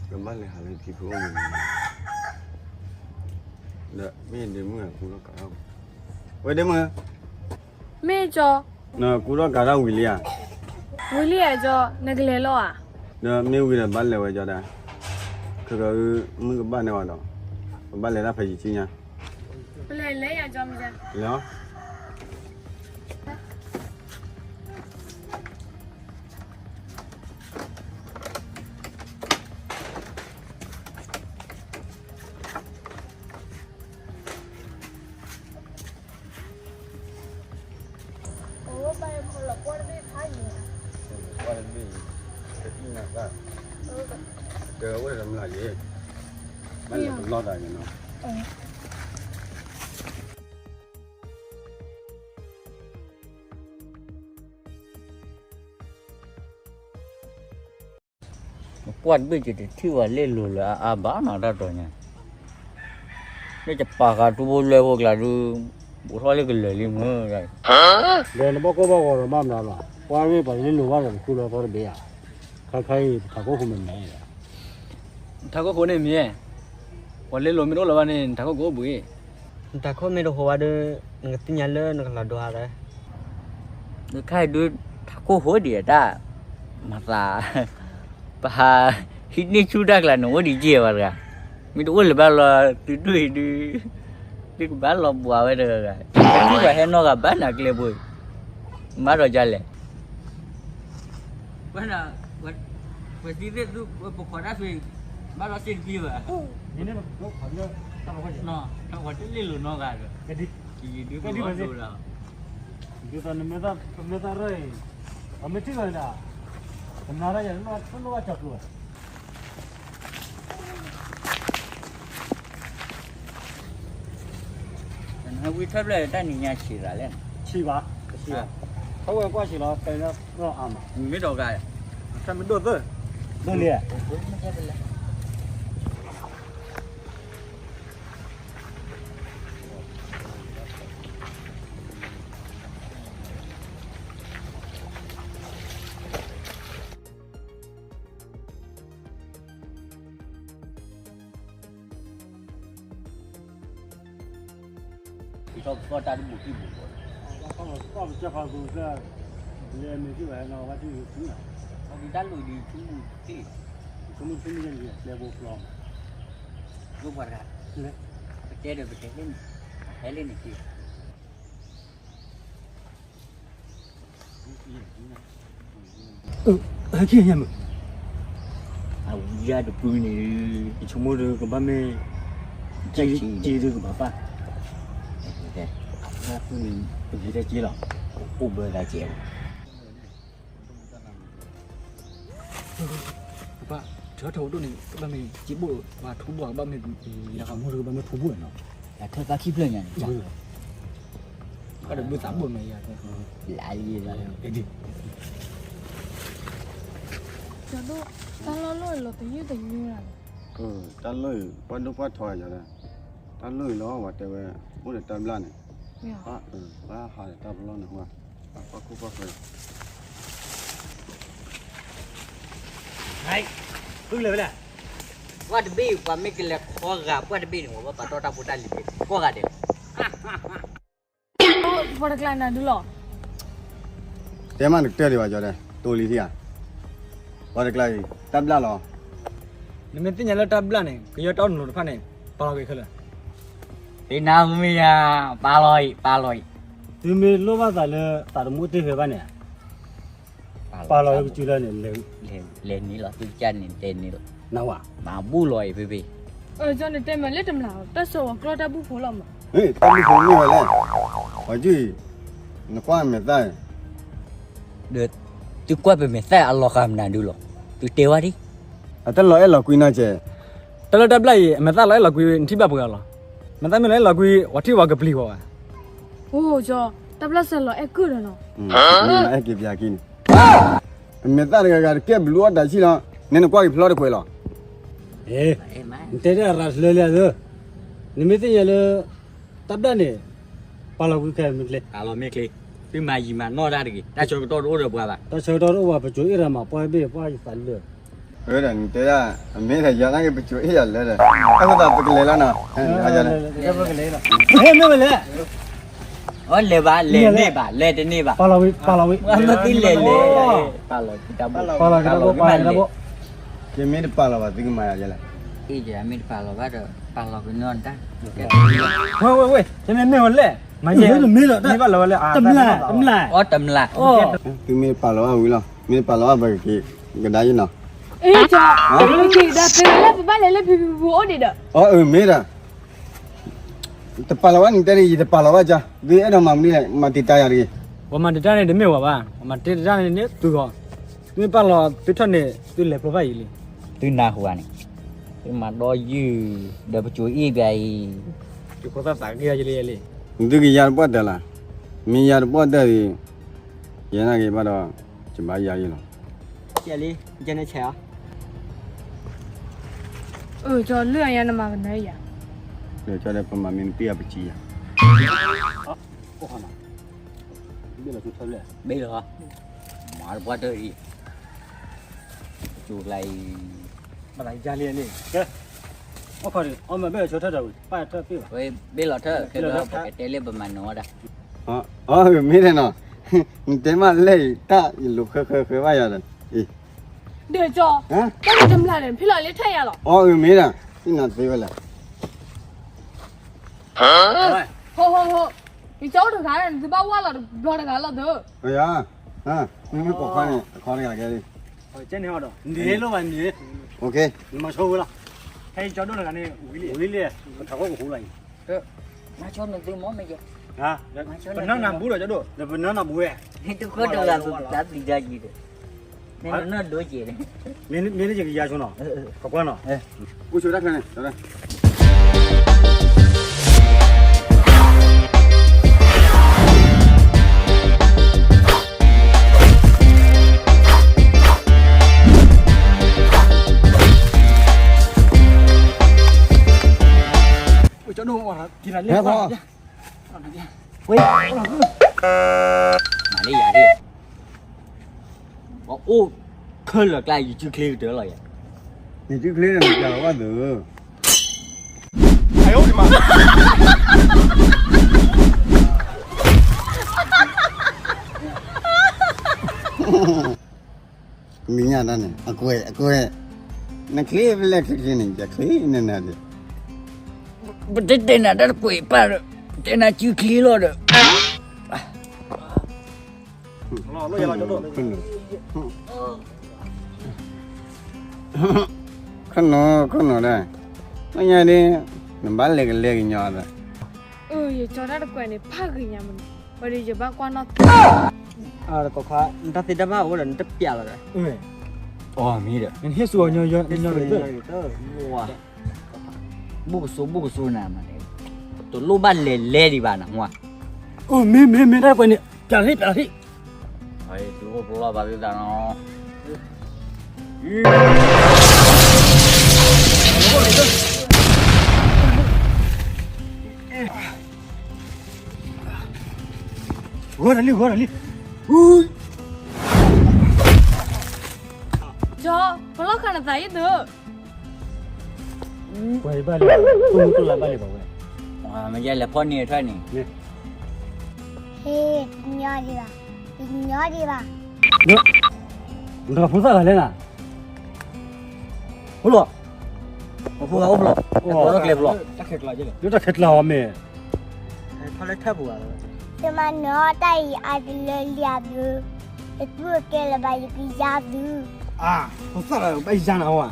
ကဘၣ်လဲၤဟးလၢထံဖိအိၣ်မူန့ၣ်, ဒီးမ့ၢ်ဒ့မုၣ်ကူထီၣ်ကးထီၣ်, ဝဲဒ့မုၣ်, မ့ၢ်ကၠီ, နကူထီၣ်ကးထီၣ်ဝံၤလံဧါ, ဝံၤလံဧါကၠီ, နကလဲၤလီၤဧါ, ဒီးမ့ၢ်ဝံၤဒီးဘၣ်လဲၤဝဲကၠီဒၣ်, ခဲကမုၣ်ကဘၣ်န့ၢ်ဝဲဒီး, ပဘၣ်လဲၤတၢ်ဖဲယံၤဆူညါ, ပလဲၤလဲၤယၤကၠီမ့ၢ်, လဲၤ ကွၢ်တဘ့ၣ်, တအံၣ်နၤသၣ်, ကအိၣ်ဒီးမလၤယ့, ဘၣ်လဲၤပလီၢ်တၢ်ယနီၤ. ကွၢ်တဘ့ၣ် ယတထံၣ်ဝဲလ့ၣ်လိၤလၢအအါဘၣ်နီၤ တၢ်တီၤညါ, လၢယပာ်ဃာ်ထူဖိလွဲဖိကျါဒုး, ဘူးထီၣ်လၢကလၢာ်လံမ့ၢ်, ဒီးနဘၣ်ကိၢ်ဘၣ်ဂီၤဒီးမၤမနုၤလီၤ, ကွၢ်မ့ၢ်ပှၤလ့ၣ်လိၤဘၣ်ဒီးနဃုလီၤသီတဘ့ၣ်ဧါ, ခဲခါအံၤပထးခိၣ်ဃိမ့ၢ်မ့ၢ် ထးခိၣ်ဃိန့ၣ်မ့ၢ်, ပှၤလ့ၣ်လိၤမ့ၢ်တအိၣ်လၢၤဘၣ်န့ၣ် နထးခိၣ်ကအိၣ်ဘှံး, နထးခိၣ်မ့ၢ်တဃိဘၣ်ဒီး, နကသ့ၣ်ညါလၢနကလီၤဒိဧါ, နခါအံၤဒုး, ထးခိၣ်ဃိဒံးတၢ်, မၤသး, ပဟး, ဟံးန့ၢ်ဆူၣ်တၢ်ကျါန့ၣ် အိၣ်ဒံးက့ၤဝဲတဂၤ, မ့ၢ်တအိၣ်လၢၤဘၣ်လီၤ သုဒိၣ်အံၤဒုး, သုကဘၣ်လီၤဘှါဝဲတဂၤဂၤ, ထံၣ်ပှၤဟဲနီၢ်ဂၤဘၣ်နၤကျဲဘိအံၤ, မၤဒီးဒ်လဲၣ် ဝဲဒၣ်, ဝဲသံသ့ၣ်သု ပခိးတၢ်ဖံး, ဘၣ်လီၤစ့ၣ်တပံၤဘၣ်, ဝဲတလ့ၣ်လိၤနီတဂၤဒီး, ဒ်သိးနမ့ၢ်သၣ်ရၢၣ်အံၤ, ပမ့ၢ်ထံၣ်ဘၣ်န့ၣ်, ပနၤရၢၣ်ယၤလၢနဘၣ်ကၠီၤကျိၤဘၣ် နဝံထၢၣ်ဖျၢၣ်တၢ်နံၤညါဆံးသးလဲၣ်, ဆံးဘၣ်, ဆံးဘၣ်, ထီၣ်ဝဲကွၢ်ဆံးလီၤ တဲလၢအါမး, မ့ၢ်ဒီးဂၤ, တၢ်မ့ၢ်ဒိၣ်သၢ, ဒိၣ်လံ, ပထီၣ်ပသီၣ်တၢ်တဘူၣ်ထံၣ်ဘူၣ်ဘီ, ပကီၢ်ပကၢ်ဖးကူကၢ်, လဲၤမ့ၢ်ထံၣ်ဘၣ်နီၤ ဘၣ်ထံၣ်ဂ့ၤဆူနီၤ, ပကတၢ်လိၣ်ဒံးဆူမုၢ်တ့ၢ်, ဆူမုၢ်ဆူမုၢ်ယဲၢ်လံ ကျဲဘိဖျီမး, ဒိၣ်ပှၤတဂၤ, ပတဲဒီးပတဲလၢန့ၣ်, ဟဲလၢန့ၣ်က့ၤ ဟဲက့ၤညါမုၢ်, အဝံယါတပုၢ်န့ၣ်, ယဆိကမိၣ်ဒီးကဘၣ်မ့ၢ်, က့ၤဒီးကဘၣ်ပၢ်, ပဂ့ၤတၢ်က့ၤလီၤ, အိၣ်ဘၢသးကဲး, ကဘၣ်, ထၢထီၣ်ဒိၣ်န့ၣ် ကဘၣ်မ့ၢ်က့ၤဘိၣ်, ပှၤထူဘိၣ်ကဘၣ်မ့ၢ်, ယဆိကမိၣ်ဒီးကဘၣ်မ့ၢ်ထူဘိၣ်န့ၣ်နီၤ, ယထၢသးခံဖျၢၣ်ညါန့ၣ်, ဘၣ်ဒီးဘုသးဘိၣ်မ့ၢ်ယၤ, လၢလံလီၤ, ကဒံ, တၢ်လီၢ်လီၢ်အံၤလီၤတယုၢ်တညိလၢ်လီၤ, တၢ်လီၢ်အံၤ ပှၢ်ဒိၣ်ပှၢ်ထီယၤ, တၢ်လီၢ်အံၤလီၤ ပှၤတဲဝဲ, အိၣ်ဒီးတၢ်ဘျၣ်န့ၣ်, ပှၤဟးဒီးတၢ်ပလီၢ်န့ၣ်ဟူဧါ, ပှၤကွၢ်ခိၣ်ကွၢ်ဃၢၤ, ဃုလၢၤဝဲလဲၣ်, ပှၢ်တဘ့ၣ် ပှၤမ့ၢ်ကလဲၤခီဂာ်ပှၢ်တဘ့ၣ်န့ၣ် ပှၤဘၣ်ပာ်တီၢ်တၢ်ဖိတၢ်လံၤ ကိးဂၤဒဲးလီၤ, ပှၤတကျါနၤဒုလီၤ, တဲမးနကတၢၢ်ဒံးဘၣ်ကၠီတဲ, တိၢ်လံထံဧါ, ပှၤတကျါအံၤ တၢ်ဘျၣ်လီၤ, နမ့ၢ်သ့ၣ်ညါလၢတၢ်ဘျၣ်န့ၣ် ကယဲၢ်တၢ်အိၣ်နလိၤတဖၣ်န့ၣ် ပာ်လီၤက့ၤခဲလၢာ်, သ့ၣ်နၤမ့ၢ်ယၤ, ပာ်လီၤအံၤ ပာ်လီၤအံၤ, သုမ့ၢ်လိၣ်ဘၣ်သးလၢသးတမူတ့ၢ်ဖဲဘၣ်န့ၣ် ပာ်လီၤလၢကစုလၢန့ၣ်, လဲၤန့ၣ်လီၤ သုကစၢ်န့ၣ်တဲန့ၣ်လီၤ, နဝၤ, မၤဘူၣ်လီၤအံၤဖဲဖဲ, ကၠီနတဲမးလၢတမျၢ် တၢ်ဆၢဝဲကျီတၢ်ဘူၣ်ဖိလီၤမး, တၢ်ဘူၣ်ဖိမ့ၢ်ဝဲလဲၣ်, ပှၤကၠုၢ်အံၤ, နကွၢ်မဲာ်သၣ်, ဒီးသုကွၢ်ပမဲာ်သၣ်အလီၤဃာ်မနုၤဒုလီၤ, သုတဲဝဲဒ် အတၢ်လီၤအဲၣ်လီၤကွံနီၢ်ကဲ, တၢ်လၢတၢ်ဘျၣ်အံၤ အမဲာ်သၣ်လီၤအဲၣ်လီၤကွံ နထံၣ်ဘၣ်ပှဲၤအီၤလီၤ, မဲာ်သၣ်မ့ၢ်လီၤအဲၣ်လီၤကွံ ပှၤထံၣ်ပှၤကပျံၤပှၤဘၣ်, အိၣ်ကၠီ, တၢ်ဘျၣ်စဲလီၤအဲၣ်ကုၢ်ဒီးနီၤ, အဲၣ်က့ၤပျးက့ၤန့ၣ်, အမဲာ်သၣ်တဂၤဂၤတကဲဘျုးအီၣ်တၢ်ဆံၣ်လီၤ, နဲနကွၢ်က့ၤဖျီတကွဲးလီၤ, နတဲတၢ်ရၤတလၢလၢအသၢ, နမ့ၢ်သ့ၣ်ညါလၢ တၢ်ဘျၣ်န့ၣ် ပာ်လီၤကွံခဲမ့ၢ်ကျဲ, ပာ်လီၤမ့ၢ်ကျဲ, သုမၤယံာ်မၤနီၢ်တၢ်တဂ့ၤ, တၢ်ဆၢကတီၢ်တအိၣ်ဒီးပှၤဘၣ်, တၢ်ဆၢကတီၢ်တအိၣ်ဘၣ် ပစိၤအ့ၣ်ရမးပှၢ်ဘ့ၣ်ပှၢ်ယသးလၢာ်, ဒီးနတဲဒၣ် အမ့ၢ်ဒီးယၤနာ်က့ ပစိၤအ့ၣ်ယၤလၢဒီး အဃိသတးပကလဲၤလီၤနီၤ, ဟဲမ့ၢ်ဝဲလဲၣ်, အလဲၤဘၣ် လဲၤန့ၢ်ဘၣ် လဲၤတန့ၢ်ဘၣ်, ပာ်လီၤဝံၤ ပာ်လီၤဝံၤ, မ့ၢ်သ့လဲၤလဲၤ, ပာ်လီၤ ပာ်လီၤဝံၤ ပာ်လီၤဝံၤ, ယမ့ၢ်တပာ်လီၤဘၣ် သုကမၤယၤလဲၣ်, အ့ၣ် ယမ့ၢ်တပာ်လီၤဘၣ်ဒီး ပာ်လီၤကန့ၢ်တၢ်, ဝဲဝဲဝဲ ယမ့ၢ်မ့ၢ်ဝဲလဲၣ်, မ့ၢ်တမ့ၢ်လီၤ, တမ့ၢ်လီၤ, တမ့ၢ်လီၤ, သုမ့ၢ်တပာ်လီၤဘၣ်ဝံၤလီၤ, မ့ၢ်တပာ်လီၤဘၣ်ပကက့ၤကဒါယနီၤ, အ့ၣ် ကဒါဖဲလၢပဘၣ်လဲၤလၢဖံဖံဖုအိၣ်ဒံးဒီး, အၢ မ့ၢ်ဒီး တပာ်လီၤဘၣ်န့ၣ်တဲဒ် ယတပာ်လီၤဘၣ်ကါ, သုအဲၣ်ဒိးမၤမနုၤလဲၣ် မၤတံာ်တာ်ယၤတဂ့ၤ, ပှၤမၤတံာ်တာ်န့ၣ်တမ့ၢ်ဝဲဘၣ်, ပှၤမၤတံာ်တာ်န့ၣ်န့ၣ်သုဂီၢ်, သုမ့ၢ်ပာ်လီၤသုထီၣ်န့ၣ် သုလဲၤဖျိဖးယံာ်လံ, သုနၢ်ဟူဧါန့ၣ်, သုမၤဒီယုၢ် ဒီးပစိၤအ့ၣ်ဘၣ်အံၤ, ယဖိသၣ်သးက့ၤယလံယလံ, သုကယၤတပှၢ်တၢၢ်လၢ်, မ့ၢ်ယၤတပှၢ်တၢၢ်ဒီး, ယဲနာ်က့ၤဘၣ်ဒီး, ယဘၣ်ယၤယလီၤ လံ, ကဲနဆဲးအီၤ ကၠီလၢအယါနမၤကနၢယၤ, ဒီးကၠီဒီးပမၤမ့ၢ်နပ့ၢ်အပစံယၤ, ဘ့ၣ်လီၤဆူထၢၣ်ဘ့ၣ်, ဘ့ၣ်လီၤ, မၤတပှၢ်တၢၢ်အံၤ, ကၠိကျါအံၤ, ဘၣ်လၢယါလံန့ၣ်, ကဲ, အိၣ်ခီဒံး အီၣ်မၤဘ့ၣ်လီၤဆူထၢၣ်ဒီးဝံၤ ပၢ်ထၢၣ်ဘ့ၣ်ဘၣ်, ဘ့ၣ်လီၤထၢၣ် ခဲလၢာ်ပကတဲလၢပမၤနၢၤဝဲဒၣ်, အမ့ၢ်တဲနီၤ, နတဲမးလဲၣ်အံၤ တၢ်ယလိၤဃၢဃၢဃၢဘၣ်ယၤဒီး, ဒီးကၠီ, တၢ်တမျၢ်န့ၣ် ဖဲလီၤလၢထၢၣ်ယၤလီၤ, အမ့ၢ်ဒီး, နသ့ဝဲလဲၣ်, ဟိဟိဟိ, ယကၠီအိၣ်တဂၤန့ၣ် နသုဘၣ်ဝၢ်လီၤတဘျီတဂၤလီၤသု, ယၤ, မ့မ့ၢ်ပိာ်ခွါန့ၣ် အခီတဂၤကဲလံ, ကဲန့ၣ်အီၤဒီး နဒ်လီၤဘၣ်န့ၣ်, နမၤဆိဝဲလီၤ, ဟဲယကၠီဒိၣ်တဂၤန့ၣ် ဝံၤလံ, ဝံၤလံ, ပထးခိၣ်ကဟူလီၤအံၤ, မၤဆိနသုမ့ၢ်မ့ၢ်ယဲ, ပနၢ်နၤဘူးဒီးကၠီဒိၣ်, ဒီးပနၢ်နၤဘူးဝဲ, တခီတဂၤပကသးပျံၤတၢ်ယံၤဒီး, မ့ၢ်နနၢ်ဒိကဲး, မ့ၢ်နကယၤဆိနီၤ, ကကွၢ်နီၤ, အိၣ်ဆိတၢ်ခဲန့ၣ် ကၠီဒိၣ်, မၤလၢယၤဒၣ်, ပှၤအိၣ်ခဲလၢာ်ကျါယစုချ့ကတၢၢ်လီၤယၤ, ယစုချ့န့ၣ် နပျးလီၤဘၣ်သု, မ့ၢ်ညါတၢ်န့ၣ် အကွဲး အကွဲး, နချ့ဖဲလဲၣ်ချ့ချ့န့ၣ် ယချ့နနၤဒီး, ပတတဲနၤတၢ်တကွဲးပၢ်ဒီး, တဲနၤစုချ့လီၤဒီး, ခိၣ်နူာ် ခိၣ်နူာ်ဒီး, မ့ၢ်ညါဒ်, နဘၣ်လဲၤကလဲၤကညီဒီး, အၢ ယကၠီတၢ်တကွဲးန့ၣ် ဖးဂ့ၤညါမးန့ၣ်, ဝဲဒီးယဘၣ်ကွၢ်နီၣ်သး, တၢ်သ့တၢ်ဘၣ်အိၣ်ဒီး နတပျးလီၤဒီး, အီၤမ့ၢ်ဒီး နဟ့ၣ်ဆူၣ်အီၤညီညီ, ဘူၣ်ကဆိဘူၣ်ကဆိနၤမးန့ၣ်, တလိၣ်ဘၣ်လဲၤလဲၤဒံးဘၣ်နၤမ့ၢ်, အၢ မ့ၢ်မ့ၢ်မ့ၢ်တၢ်တကွဲးန့ၣ် ပျးလီၤဟံၣ် ပျးလီၤဟံၣ်, သုအိၣ်ပလီၢ်ဘၣ်သုသးနီၤ ဂီၤတၢ်လံ ဂီၤတၢ်လံ, ကၠီ, ပလီၢ်ခးနသးအံၤသု, ပှၤဘၣ်လံ, ပှၤဘၣ်လံဘၣ်ဝဲ, မ့ၢ်ယလဲၤဖီၣ်န့ၢ်ထွဲန့ၣ်, ဟ့ၣ်, တညီဒံးဘၣ်, တညီဒံးဘၣ်, နဖိသၣ်ဂၤလဲၣ်နၤ အိၣ်လီၤ, အိၣ်ဖှိၣ်ဂၤအိၣ်ဖှိၣ်လီၤ, လၢတၢ်ခဲကျါအီၤမ့ၢ်, တမၤနီၢ်တၢ်အံၤ အတလၢလံသု, ယတူၢ်ကဲလၢၤဘၣ် ယကယါသု, အါ, ဖိသၣ်ဂၤဘၣ်ယါနၤဝဲ,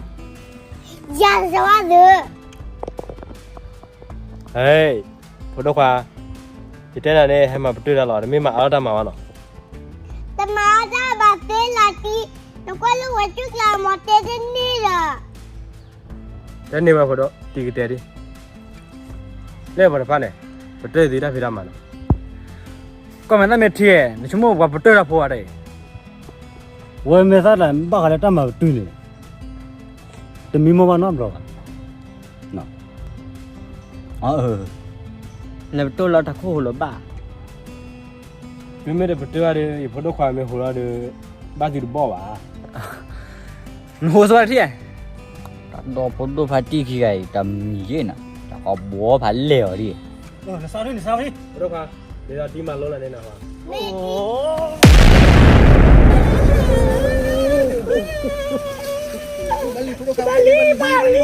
ယါစဝါသု, ဟဲ, ဖိဒိၣ်ခွါ, ယတဲနၤန့ၣ် ဟဲမၤပတုာ်တၢ်လီၤ, တမ့ၢ်မၤအါထီၣ်တၢ်မၤဘၣ်နီၤ, တမၤအါထီၣ်တၢ်ဘၣ်သ့လီၤတံၢ်, နကွၢ်လၢဝဲကၠူကျါမၤတဲတန့ၢ်ဒီး တန့ၢ်ဝဲဖိဒိၣ် တံၤကတဲာ်ဒံး, လၢပှၤတဖၣ်န့ၣ် ပတၢၢ်သံတၢ်ဖံးတၢ်မၤနီၤ, ကွၢ်မဲာ်တၢ်မဲာ်ထံ, နဆိကမိၣ်ပှၤပတၢၢ်တၢ်ဖိအတၢ်အံၤ, ဝဲမဲာ်သၣ်တၢ်ဘၣ်ဃးလၢတၢ်မၤပတုာ်န့ၣ်, တမံမီၢ်ဘၣ်နီတဘျီဘၣ်, လဲၤပတိၢ်လီၤတၢ်ခိၣ်ဟိလီၤဘၣ် မ့မ့ၢ်ဒီးပတဲဘၣ်ဒီး ယဖိဒိၣ်ခွါမ့ၢ်ဟူးလီၤဒီး ဘၣ်သုတဘီၣ်ဘၣ်. နဟိစဝါထံၣ်, တၢ်ဒီဖိဒိၣ်ဖးတံၢ်ခံဂၤအံၤ တၢ်မံၤယ့ၣ်နၤ, တၢ်ကဘှီဖးလဲၢ်အီၤဒ်, နစါနစါ, ဖိဒိၣ်ခွါ, ဒ်သိးဒ်မၤလိလၢန့ၣ်နဟီ, လီၤသုကမၤဒံးဧါ, ဒ်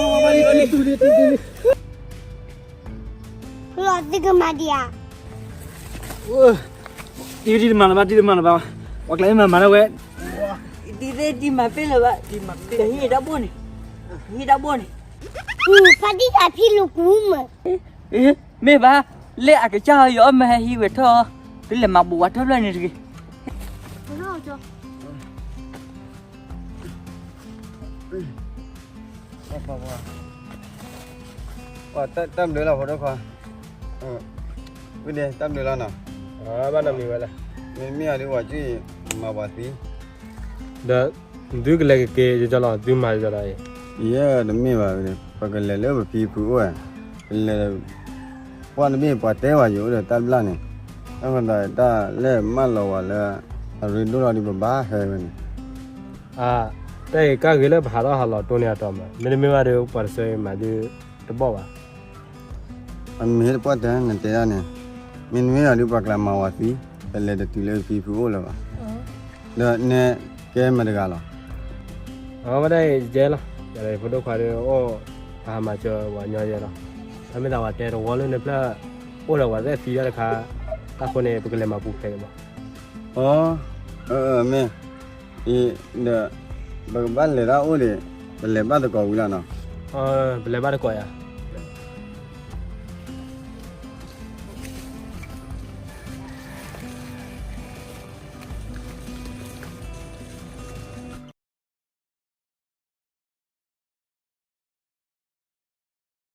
တမၤလၢၤဘၣ် ဒ်တမၤလၢၤဘၣ်, ပှၤကျဲမၤမၤဒၣ်ဝဲ, ဒ်သ့ၣ်ဒ်မၤပ့ၢ်လၢၤဘၣ်, ဒ်မၤပ့ၢ်ဟံၣ်တၢ်ဘိၣ်န့ၣ်, ဟံၣ်တၢ်ဘိၣ်န့ၣ်, ဖးဒံၣ်တၢ်ဖံလူၤကူမ့ၢ်, မ့ၢ်ဘၣ်, လၢအကစၢ်ယွၤအီၣ်မ့ၢ်ဟဲဟံးဝဲထီၣ်, တုၤလဲၤမၤဘူးဝဲထီၣ်ဖျၢၣ်န့ၣ်တဂ့ၤ. တၢ်ဘျုးလီၤ ဖိဒိၣ်ခွါ, ဝံၤဒဲး တၢ်ဘျုးလီၤနီၤ, ဘၣ်နီတမံၤဝဲလဲၣ်, မ့မ့ၢ်အီၤဒ်ပှၤကံၣ် မၤပှၤသံ, ဒီး သုကလဲၤကက့ၤယကလီၤ သုမၤယကလီၤအံၤ, ယဲတမ့ၢ်ဘၣ်, ပကလဲၤလၢပဖံဖုအိၣ်, ပလဲၤ ပှၢ်တဘ့ၣ်ပှၤတဲဝဲယအိၣ်ဒီးတၢ်ဘျၣ်န့ၣ်, တၢ်ဃိသးတၢ်လဲၢ်မၢလီၤဝဲလၢ အရ့ဒိၣ်လီၤဒီးပဘၣ်ဟဲဝဲန့ၣ်, တၢ်အံၤကၢ်ဂ့ၤလၢပဟးထီၣ်ဟးလီၤတိၢ်န့ၢ်အတီၢ်မး, မ့တမ့ၢ်ဘၣ်ဒီးပှၤတဆၢအံၤမၤဒုးတဘီၣ်ဘၣ်. အမ့ၢ်တပှၢ်တၢၢ်နတဲဒၣ်န့ၣ်, မ့တမ့ၢ်ဘၣ်ဒီးပှၤကျဲမၤဝဲသံ, ပလဲၤတတုၤလၢပဖံဖုအိၣ်လၢၤဘၣ်, ဒီးနဲကဲမတၤတဂၤလီၤ. အဝဲဒၣ်ယဲလီၤ, ယဖိဒိၣ်ခွါဒီးအိၣ်, ပဟးမၤစၢၤပှၤညီယဲလီၤ, တၢ်မ့ၢ်သးပှၤတဲတဝီလၢနဖျၢၣ်, အိၣ်ဒီးပှၤသ့ၣ်သံတၢ်တခါ, တၢ်ဃိန့ၣ် ပကလဲၤမၤပူၤဖျဲးက့ၤမး. အ, မ့ၢ်, ဒီး, ပကဘၣ်လဲၤတၢ်အိၣ်ဒီး, ပလဲၤဘၣ်သကိးဝံၤလီၤနီၤ, ပလဲၤဘၣ်သကိးယၤ